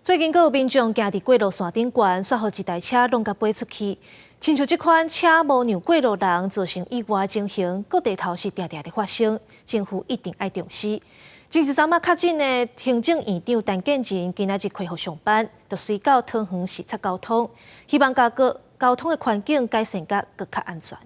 最近，閣有民眾行佇過路線頂懸，煞予一台車挵共飛出去。親像這款車無讓過路人造成意外情形，各地頭是定定咧發生，政府一定愛重視。前一陣仔確診的行政院長陳建仁今仔日恢復上班，就隨到桃園視察交通，希望共個交通的環境改善甲閣較安全。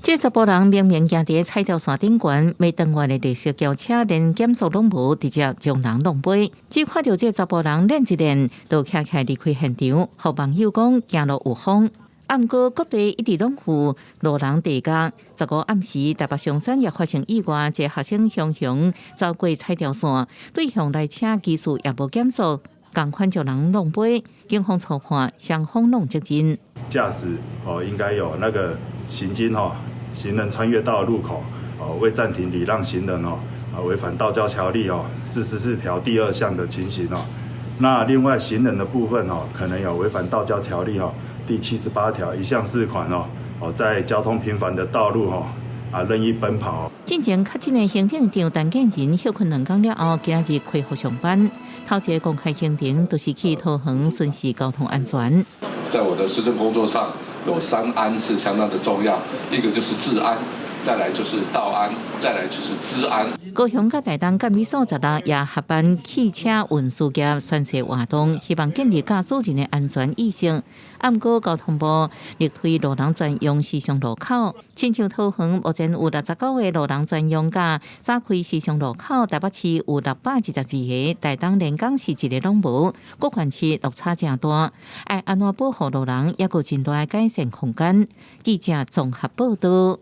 這查埔人明明行佇彩條線頂懸，袂轉彎的綠色轎車連減速攏無，直接將人挵飛。只看著這查埔人練一練，就徛起來離開現場，予網友講行路有風。毋過各地一直攏有路人地角，15暗時台北松山也發生意外，一個學生雄雄走過彩條線，對向來車技術也無減速，仝款將人挵飛，警方初判雙方攏責任。駕駛哦，應該有那個行經吼，行人穿越道路口哦，未暫停禮讓行人哦，啊違反道交條例哦44條第二項的情形哦。那另外行人的部分哦，可能有違反道交條例哦第78條1項4款哦，哦在交通頻繁的道路哦啊任意奔跑。進前確診的行政長陳建仁歇睏兩工了後，今日恢復上班。頭一個公開行程就是去桃園巡視交通安全。在我的施政工作上，有三安是相當的重要，一個就是治安，再來就是道安，再來就是資安。高雄佮台東監理所16也合辦汽車運輸業宣誓活動，希望建立駕駛人的安全意識。毋過交通部力推路人專用時尚路口，親像桃園目前有69個路人專用佮早開時尚路口，台北市有622個，台東連江是一个攏無，各縣市落差誠大，愛按怎保護路人，猶閣真大的改善空間。記者綜合報道。